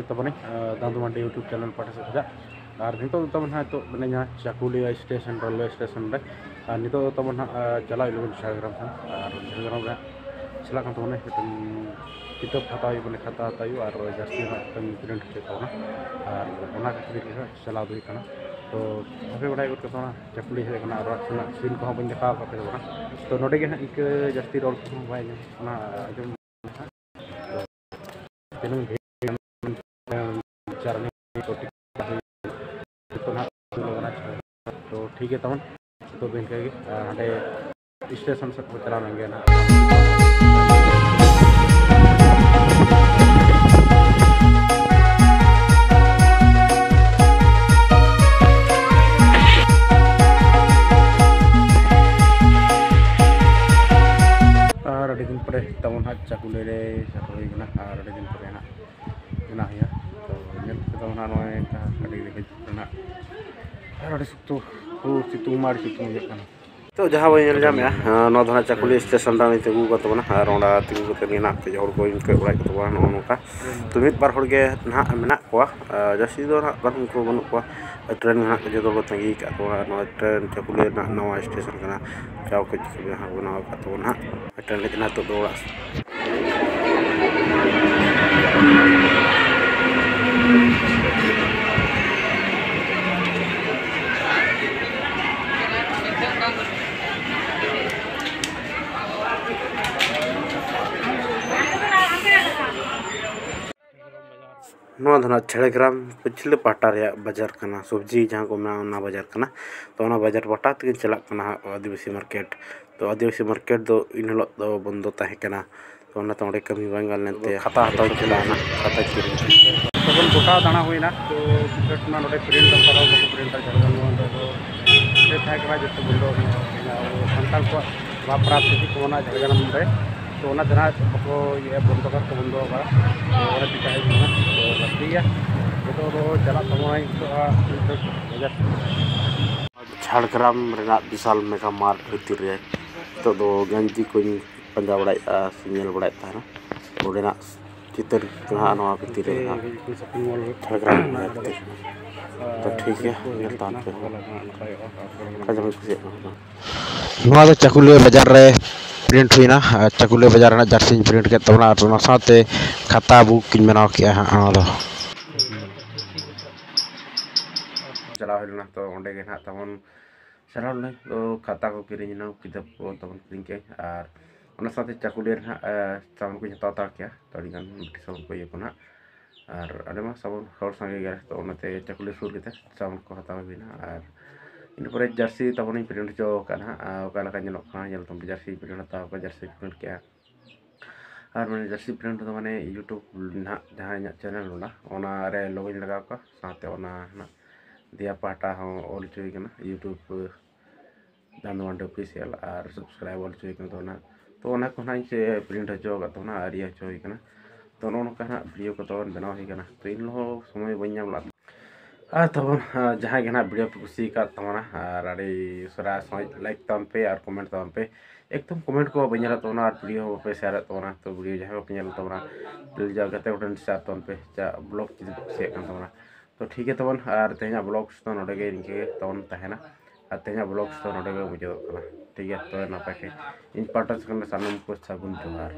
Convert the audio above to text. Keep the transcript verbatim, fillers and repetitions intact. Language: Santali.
ᱛᱟᱵᱚᱱᱟᱹᱧ, ᱟᱸ, ᱫᱟᱫᱩ ᱢᱟᱱᱰᱤ YouTube channel ᱯᱟᱦᱴᱟ ᱥᱮᱫ ᱠᱷᱚᱱᱟᱜ᱾ ᱟᱨ ᱱᱤᱛᱚᱜ ᱫᱚ ᱛᱟᱵᱚᱱ ᱦᱟᱸᱜ ᱱᱤᱛᱚᱜ ᱢᱮᱱᱟᱧᱟ ᱪᱟᱠᱩᱞᱤᱭᱟᱹ ᱥᱴᱮᱥᱚᱱ, ᱨᱮᱞᱣᱮ ᱥᱴᱮᱥᱚᱱ ᱨᱮ᱾ ᱟᱨ ᱱᱤᱛᱚᱜ ᱫᱚ ᱛᱟᱵᱚᱱ ᱦᱟᱸᱜ, ᱟᱸ, ᱪᱟᱞᱟᱣ ᱦᱩᱭᱩᱜ ᱞᱟᱹᱜᱤᱫ ᱡᱷᱟᱲᱜᱨᱟᱢ ᱥᱮᱱ᱾ ᱟᱨ ᱡᱷᱟᱲᱜᱨᱟᱢ ᱨᱮ ᱪᱟᱞᱟᱜ ᱠᱟᱱ ᱛᱟᱵᱚᱱᱟ ᱢᱤᱫᱴᱮᱱ ᱠᱤᱛᱟᱹᱵ ᱦᱟᱛᱟᱣ ᱦᱩᱭᱩᱜ, ᱢᱟᱱᱮ ᱠᱷᱟᱛᱟ ᱦᱟᱛᱟᱣ ᱦᱩᱭᱩᱜᱼᱟ, ᱟᱨ ᱡᱟᱹᱥᱛᱤ ᱨᱮᱱᱟᱜ ᱠᱟᱹᱢᱤ ᱯᱨᱤᱱᱴ ᱦᱚᱪᱚᱭ ᱛᱟᱵᱚᱱᱟ᱾ ᱟᱨ ᱚᱱᱟ ᱠᱷᱟᱹᱛᱤᱨ ᱜᱮ ᱦᱟᱸᱜ ᱪᱟᱞᱟᱣ ᱫᱚ ᱦᱩᱭᱩᱜ ᱠᱟᱱᱟ᱾ ᱛᱚ ᱟᱯᱮ ᱵᱟᱲᱟᱭ ᱜᱚᱫ ᱠᱟᱜ ᱛᱟᱵᱚᱱᱟ, ᱪᱟᱹᱠᱩᱞᱤ ᱦᱮᱡ ᱟᱠᱟᱱᱟ, ᱟᱨ ᱚᱲᱟᱜ ᱥᱮᱱᱟᱜ ᱥᱤᱱ ᱠᱚᱦᱚᱸ ᱵᱟᱹᱧ ᱫᱮᱠᱷᱟᱣ ᱟᱠᱟᱫ ᱯᱮ ᱛᱟᱵᱚᱱᱟ᱾ ᱛᱚ ᱱᱚᱰᱮ ᱜᱮ ᱦᱟᱸᱜ ᱤᱱᱠᱟᱹ ᱡᱟᱹᱥᱛᱤ ᱨᱚᱲ ᱠᱚᱦᱚᱸ ᱵᱟᱭ ᱟᱸᱡᱚᱢᱚᱜ ᱠᱟᱱᱟ, ᱟᱸᱡᱚᱢ ᱛᱤᱱᱟᱹᱝ ᱵᱷᱤᱲ ᱡᱟᱨᱱᱤ ᱠᱚ ᱴᱷᱤᱠ ᱴᱷᱟᱠ ᱦᱩᱭᱩᱜ ᱠᱟᱱᱟ᱾ ᱛᱚ ᱴᱷᱤᱠ ᱜᱮᱭᱟ ᱛᱟᱵᱚᱱ, ᱛᱚᱵᱮ ᱤᱱᱠᱟᱹ ᱜᱮ, ᱟᱨ ᱦᱟᱸᱰᱮ ᱥᱴᱮᱥᱚᱱ ᱥᱮᱫ ᱵᱚ ᱪᱟᱞᱟᱣ ᱞᱮᱱ ᱜᱮ ᱱᱟᱦᱟᱜ᱾ ᱟᱨ ᱟᱹᱰᱤ ᱫᱤᱱ ᱯᱚᱨᱮ ᱛᱟᱵᱚᱱ ᱦᱟᱸᱜ ᱪᱟᱠᱩᱞᱤ ᱨᱮ ᱥᱮᱴᱮᱨ ᱦᱩᱭ ᱠᱟᱱᱟ, ᱟᱨ ᱟᱹᱰᱤ ᱫᱤᱱ ᱯᱚᱨᱮ ᱦᱟᱸᱜ ᱵᱮᱱᱟᱣ ᱦᱩᱭᱩᱜᱼᱟ᱾ ᱛᱚ ᱧᱮᱞ ᱛᱮᱫᱚ ᱱᱟᱦᱟᱜ ᱱᱚᱜᱼᱚᱭ ᱱᱚᱝᱠᱟ ᱟᱹᱰᱤ ᱨᱮᱸᱜᱮᱡ ᱨᱮᱱᱟᱜ, ᱟᱨ ᱟᱹᱰᱤ ᱥᱚᱠᱛᱚ ᱥᱤᱛᱩᱝ ᱢᱟ ᱟᱹᱰᱤ ᱥᱤᱛᱩᱝ ᱵᱩᱡᱷᱟᱹᱜ ᱠᱟᱱᱟ᱾ ᱛᱚ ᱡᱟᱦᱟᱸ ᱵᱚᱱ ᱧᱮᱞ ᱧᱟᱢᱮᱜᱼᱟ, ᱟᱸ, ᱱᱚᱣᱟ ᱫᱚ ᱱᱟᱦᱟᱜ ᱪᱟᱠᱩᱞᱤ ᱥᱴᱮᱥᱚᱱ ᱨᱮ ᱱᱤᱛᱚᱜ ᱟᱹᱜᱩ ᱟᱠᱟᱫ ᱛᱟᱵᱚᱱᱟ, ᱟᱨ ᱚᱸᱰᱮ ᱛᱤᱸᱜᱩ ᱠᱟᱛᱮ ᱜᱮ ᱱᱟᱦᱟᱜ ᱠᱟᱹᱡ ᱦᱚᱲ ᱠᱚ ᱤᱱᱠᱟᱹ ᱵᱟᱲᱟᱭᱮᱫ ᱠᱚ ᱛᱟᱵᱚᱱᱟ ᱱᱚᱜᱼᱚ ᱱᱚᱝᱠᱟ᱾ ᱛᱚ ᱢᱤᱫ ᱵᱟᱨ ᱦᱚᱲ ᱜᱮ ᱱᱟᱦᱟᱜ ᱢᱮᱱᱟᱜ ᱠᱚᱣᱟ, ᱟᱨ ᱡᱟᱹᱥᱛᱤ ᱫᱚ ᱱᱟᱦᱟᱜ ᱵᱟᱹᱱᱩᱜ ᱠᱚ, ᱵᱟᱹᱱᱩᱜ ᱠᱚᱣᱟ᱾ ᱴᱨᱮᱱ ᱜᱮ ᱱᱟᱦᱟᱜ ᱡᱚᱛᱚ ᱦᱚᱲ ᱠᱚ ᱛᱟᱺᱜᱤ ᱟᱠᱟᱫ ᱠᱚᱣᱟ᱾ ᱱᱚᱣᱟ ᱴᱨᱮᱱ ᱪᱟᱠᱩᱞᱤ ᱨᱮᱱᱟᱜ ᱱᱟᱣᱟ ᱥᱴᱮᱥᱚᱱ ᱠᱟᱱᱟ, ᱡᱟᱣ ᱠᱚ ᱪᱤᱠᱟᱹ ᱵᱮᱱᱟᱣ ᱟᱠᱟᱫ ᱛᱟᱵᱚᱱᱟ ᱱᱟᱦᱟᱜ᱾ ᱢᱤᱫᱴᱮᱱ ᱦᱮᱡ ᱮᱱᱟ ᱱᱤᱛᱚᱜ ᱫᱚ ᱚᱲᱟᱜ ᱥᱮᱫ᱾ ᱱᱚᱣᱟ ᱫᱚ ᱱᱟᱜ ᱡᱷᱟᱲᱜᱨᱟᱢ ᱯᱟᱹᱪᱷᱞᱟᱹ ᱯᱟᱦᱴᱟ ᱨᱮᱭᱟᱜ ᱵᱟᱡᱟᱨ ᱠᱟᱱᱟ, ᱥᱚᱵᱽᱡᱤ ᱡᱟᱦᱟᱸ ᱠᱚ ᱢᱮᱱᱟᱜᱼᱟ ᱚᱱᱟ ᱵᱟᱡᱟᱨ ᱠᱟᱱᱟ᱾ ᱛᱚ ᱚᱱᱟ ᱵᱟᱡᱟᱨ ᱯᱟᱦᱴᱟ ᱛᱮᱜᱮ ᱪᱟᱞᱟᱜ ᱠᱟᱱᱟ ᱦᱟᱸᱜ ᱟᱹᱫᱤᱵᱟᱹᱥᱤ ᱢᱟᱨᱠᱮᱴ᱾ ᱛᱚ ᱟᱹᱫᱤᱵᱟᱹᱥᱤ ᱢᱟᱨᱠᱮᱴ ᱫᱚ ᱤᱱ ᱦᱤᱞᱳᱜ ᱫᱚ ᱵᱚᱱᱫᱚ ᱛᱟᱦᱮᱸ ᱠᱟᱱᱟ᱾ ᱛᱚ ᱚᱱᱟᱛᱮ ᱚᱸᱰᱮ ᱠᱟᱹᱢᱤ ᱵᱟᱝ ᱜᱟᱱ ᱞᱮᱱᱛᱮ ᱠᱷᱟᱛᱟ ᱦᱟᱛᱟᱣ ᱤᱧ ᱪᱟᱞᱟᱣ ᱮᱱᱟ, ᱠᱷᱟᱛᱟ ᱠᱤᱨᱤᱧ᱾ ᱛᱚᱠᱷᱚᱱ ᱜᱚᱴᱟ ᱫᱟᱬᱟ ᱦᱩᱭᱱᱟ, ᱛᱚ ᱯᱨᱤᱱᱴ ᱢᱟ ᱱᱚᱰᱮ ᱯᱨᱤᱱᱴ ᱫᱚᱨᱠᱟᱨ ᱵᱟᱠᱚ ᱯᱨᱤᱱᱴᱟ ᱡᱷᱟᱲᱜᱨᱟᱢ ᱱᱚᱣᱟ ᱫᱚ ᱛᱟᱦᱮᱸ ᱠᱟᱱᱟ ᱡᱚᱛᱚ ᱵᱚᱱᱫᱚ ᱟᱠᱟᱱᱟ᱾ ᱟᱵᱚ ᱥᱟᱱᱛᱟᱲ ᱠᱚᱣᱟᱜ ᱵᱟᱯᱞᱟ ᱥᱤᱫᱤ ᱠᱚ ᱚᱱᱟ ᱡᱷᱟᱲᱜᱨᱟᱢ ᱨᱮ, ᱛᱚ ᱚᱱᱟ ᱫᱷᱟᱨᱟ ᱵᱟᱠᱚ ᱤᱭᱟᱹ ᱵᱚᱱᱫᱚ ᱠᱟᱜ ᱠᱚ ᱵᱚᱱᱫᱚ ᱟᱠᱟᱫᱟ᱾ ᱛᱚ ᱚᱱᱟ ᱪᱤᱠᱟ ᱦᱩᱭᱩᱜ ᱠᱟᱱᱟ, ᱛᱚ ᱴᱷᱤᱠ ᱜᱮᱭᱟ, ᱡᱚᱛᱚ ᱫᱚ ᱪᱟᱞᱟᱜ ᱛᱟᱵᱚᱱᱟ ᱱᱤᱛᱚᱜ ᱵᱟᱡᱟᱨ ᱥᱮᱫ᱾ ᱡᱷᱟᱲᱜᱨᱟᱢ ᱨᱮᱱᱟᱜ ᱵᱤᱥᱟᱞ ᱢᱮᱜᱟ ᱢᱟᱨᱴ ᱵᱷᱤᱛᱤᱨ ᱨᱮ ᱱᱤᱛᱚᱜ ᱫᱚ ᱜᱮᱧᱡᱤ ᱠᱚᱧ ᱯᱟᱸᱡᱟ ᱵᱟᱲᱟᱭᱮᱫᱼᱟ ᱥᱮ ᱧᱮᱞ ᱵᱟᱲᱟᱭᱮᱫ ᱛᱟᱦᱮᱱᱟ᱾ ᱚᱸᱰᱮᱱᱟᱜ ᱪᱤᱛᱟᱹᱨ ᱱᱟᱦᱟᱜ ᱱᱚᱣᱟ ᱵᱷᱤᱛᱤᱨ ᱨᱮ ᱱᱟᱦᱟᱜ ᱡᱷᱟᱲᱜᱨᱟᱢ ᱵᱷᱤᱛᱤᱨ ᱨᱮ᱾ ᱛᱚ ᱴᱷᱤᱠ ᱜᱮᱭᱟ, ᱧᱮᱞ ᱛᱟᱵᱚᱱ ᱯᱮ᱾ ᱚᱠᱟ ᱡᱮᱢᱚᱱ ᱠᱩᱥᱤᱭᱟᱜ ᱠᱟᱱᱟ᱾ ᱱᱚᱣᱟ ᱫᱚ ᱪᱟᱠᱩᱞᱤᱭᱟᱹ ᱵᱟᱡᱟᱨ ᱨᱮ ᱯᱨᱤᱱᱴ ᱦᱩᱭᱱᱟ᱾ ᱟᱨ ᱪᱟᱠᱩᱞᱤᱭᱟᱹ ᱵᱟᱡᱟᱨ ᱨᱮᱱᱟᱜ ᱡᱟᱹᱨᱥᱤᱧ ᱯᱨᱤᱱᱴ ᱠᱮᱫ ᱛᱟᱵᱚᱱᱟ ᱟᱨ ᱚᱱᱟ ᱥᱟᱶᱛᱮ ᱠᱷᱟᱛᱟ ᱵᱩᱠ ᱤᱧ ᱵᱮᱱᱟᱣ ᱠᱮᱜᱼᱟ ᱦᱟᱸᱜ ᱱᱚᱣᱟ ᱫᱚ᱾ ᱪᱟᱞᱟᱣ ᱦᱩᱭ ᱞᱮᱱᱟ, ᱛᱚ ᱚᱸᱰᱮ ᱜᱮ ᱱᱟᱦᱟᱜ ᱛᱟᱵᱚᱱ ᱪᱟᱞᱟᱣ ᱞᱮᱱᱟᱹᱧ, ᱛᱚ ᱠᱷᱟᱛᱟ ᱠᱚ ᱠᱤᱨᱤᱧ ᱮᱱᱟ, ᱠᱤᱛᱟᱹᱵ ᱠᱚ ᱛᱟᱵᱚᱱ ᱠᱤᱨᱤᱧ ᱠᱮᱜᱼᱟᱹᱧ ᱟᱨ ᱚᱱᱟ ᱥᱟᱶᱛᱮ ᱪᱟᱠᱩᱞᱤᱭᱟᱹ ᱨᱮ ᱱᱟᱦᱟᱜ ᱥᱟᱢᱟᱱ ᱠᱚᱧ ᱦᱟᱛᱟᱣ ᱦᱟᱛᱟᱲ ᱠᱮᱜᱼᱟ᱾ ᱛᱚ ᱟᱹᱰᱤᱜᱟᱱ ᱵᱤᱴᱤ ᱥᱟᱵᱚᱱ ᱠᱚ ᱤᱭᱟᱹ ᱠᱚ ᱱᱟᱦᱟᱜ ᱟᱨ ᱟᱹᱰᱤ ᱢᱟ ᱥᱟᱵᱚᱱ ᱦᱚᱲ ᱥᱟᱸᱜᱮ ᱜᱮᱭᱟ, ᱛᱚ ᱚᱱᱟᱛᱮ ᱪᱟᱠᱩᱞᱤᱭᱟᱹ ᱥᱩᱨ ᱜᱮᱛᱮ ᱥᱟᱵᱚᱱ ᱠᱚ ᱦᱟᱛᱟᱣ ᱦᱩᱭᱱᱟ᱾ ᱟᱨ ᱤᱱᱟᱹ ᱯᱚᱨᱮ ᱡᱟᱹᱨᱥᱤ ᱛᱟᱵᱚᱱᱤᱧ ᱯᱨᱤᱱᱴ ᱦᱚᱪᱚ ᱟᱠᱟᱫ ᱱᱟᱦᱟᱜ, ᱟᱨ ᱚᱠᱟ ᱞᱮᱠᱟ ᱧᱮᱞᱚᱜ ᱠᱟᱱᱟ ᱧᱮᱞ ᱛᱟᱵᱚᱱ ᱯᱮ᱾ ᱡᱟᱹᱨᱥᱤ ᱯᱨᱤᱱᱴ ᱦᱟᱛᱟᱣ ᱠᱟᱜᱼᱟ, ᱡᱟᱹᱨᱥᱤ ᱯᱨᱤᱱᱴ ᱠᱮᱜᱼᱟ᱾ ᱟᱨ ᱢᱟᱱᱮ ᱡᱟᱹᱨᱥᱤ ᱯᱨᱤᱱᱴ ᱫᱚ ᱢᱟᱱᱮ YouTube ᱱᱟᱦᱟᱜ ᱡᱟᱦᱟᱸ ᱤᱧᱟᱹᱜ ᱪᱮᱱᱮᱞ ᱢᱮᱱᱟᱜᱼᱟ, ᱚᱱᱟ ᱨᱮ ᱞᱚᱜᱤᱱ ᱞᱟᱜᱟᱣ ᱠᱚᱜᱼᱟ, ᱥᱟᱶᱛᱮ ᱚᱱᱟ ᱱᱟᱦᱟᱜ ᱫᱮᱭᱟ ᱯᱟᱦᱴᱟ ᱦᱚᱸ ᱚᱞ ᱦᱚᱪᱚᱭ ᱠᱟᱱᱟ YouTube ᱫᱷᱟᱱᱫᱣᱟᱱᱰᱤ ᱚᱯᱷᱤᱥᱤᱭᱟᱞ ᱟᱨ ᱥᱟᱵᱥᱠᱨᱟᱭᱤᱵ ᱚᱞ ᱦᱚᱪᱚᱭ ᱠᱟᱱᱟ᱾ ᱛᱚ ᱚᱱᱟ ᱛᱚ ᱚᱱᱟ ᱠᱚ ᱱᱟᱦᱟᱜ ᱤᱧ ᱯᱨᱤᱱᱴ ᱦᱚᱪᱚ ᱟᱠᱟᱫ ᱛᱟᱵᱚᱱᱟ ᱟᱨ ᱤᱭᱟᱹ ᱦᱚᱪᱚ ᱦᱩᱭ ᱠᱟᱱᱟ᱾ ᱛᱚ ᱱᱚᱜᱼᱚ ᱱᱚᱝᱠᱟ ᱱᱟᱦᱟᱜ ᱵᱷᱤᱰᱤᱭᱳ ᱠᱚ ᱛᱟᱵᱚᱱ ᱵᱮᱱᱟᱣ ᱦᱩᱭ ᱠᱟᱱᱟ᱾ ᱛᱚ ᱤᱧ ᱦᱚᱸ ᱥᱚᱢᱚᱭ ᱵᱟᱹᱧ ᱧᱟᱢ ᱞᱮᱫ᱾ ᱟᱨ ᱛᱟᱵᱚᱱ ᱟᱨ ᱡᱟᱦᱟᱸᱭ ᱜᱮ ᱱᱟᱦᱟᱜ ᱵᱷᱤᱰᱤᱭᱳ ᱯᱮ ᱠᱩᱥᱤ ᱟᱠᱟᱫ ᱛᱟᱵᱚᱱᱟ ᱟᱨ ᱟᱹᱰᱤ ᱩᱥᱟᱹᱨᱟ ᱥᱚᱦᱚᱡ ᱞᱟᱭᱤᱠ ᱛᱟᱵᱚᱱ ᱯᱮ ᱟᱨ ᱠᱚᱢᱮᱱᱴ ᱛᱟᱵᱚᱱ ᱯᱮ᱾ ᱮᱠᱫᱚᱢ ᱠᱚᱢᱮᱱᱴ ᱠᱚ ᱵᱟᱹᱧ ᱧᱮᱞᱮᱫ ᱛᱟᱵᱚᱱᱟ ᱟᱨ ᱵᱷᱤᱰᱤᱭᱳ ᱦᱚᱸ ᱵᱟᱯᱮ ᱥᱮᱭᱟᱨᱮᱫ ᱛᱟᱵᱚᱱᱟ᱾ ᱛᱚ ᱵᱷᱤᱰᱤᱭᱳ ᱡᱟᱦᱟᱸᱭ ᱵᱟᱯᱮ ᱧᱮᱞ ᱛᱟᱵᱚᱱᱟ, ᱯᱞᱤᱡᱽ ᱡᱟ ᱜᱟᱛᱮ ᱠᱚᱴᱷᱮᱱ ᱥᱮᱭᱟᱨ ᱛᱟᱵᱚᱱ ᱯᱮ, ᱡᱟ ᱵᱞᱚᱜ ᱡᱩᱫᱤ ᱯᱮ ᱠᱩᱥᱤᱭᱟᱜ ᱠᱟᱱ ᱛᱟᱵᱚᱱᱟ᱾ ᱛᱚ ᱴᱷᱤᱠ ᱜᱮᱭᱟ ᱛᱟᱵᱚᱱ, ᱟᱨ ᱛᱮᱦᱮᱧᱟᱜ ᱵᱞᱚᱜ ᱫᱚ ᱱᱚᱰᱮ ᱜᱮ ᱤᱱᱠᱟᱹ ᱜᱮ ᱛᱟᱵᱚᱱ ᱛᱟᱦᱮᱱᱟ᱾ ᱟᱨ ᱛᱮᱦᱮᱧᱟᱜ ᱵᱞᱚᱜ ᱫᱚ ᱱᱚᱰᱮ ᱜᱮ ᱢᱩᱪᱟᱹᱫᱚᱜ ᱠᱟᱱᱟ᱾ ᱴᱷᱤᱠ ᱜᱮᱭᱟ, ᱛᱚᱵᱮ ᱱᱟᱯᱟᱭ ᱜᱮ ᱤᱧ ᱯᱟᱦᱴᱟ ᱥᱮᱫ ᱠᱷᱚᱱ ᱥᱟᱱᱟᱢ ᱠᱚ ᱥᱟᱹᱜᱩᱱ ᱡᱚᱦᱟᱨ᱾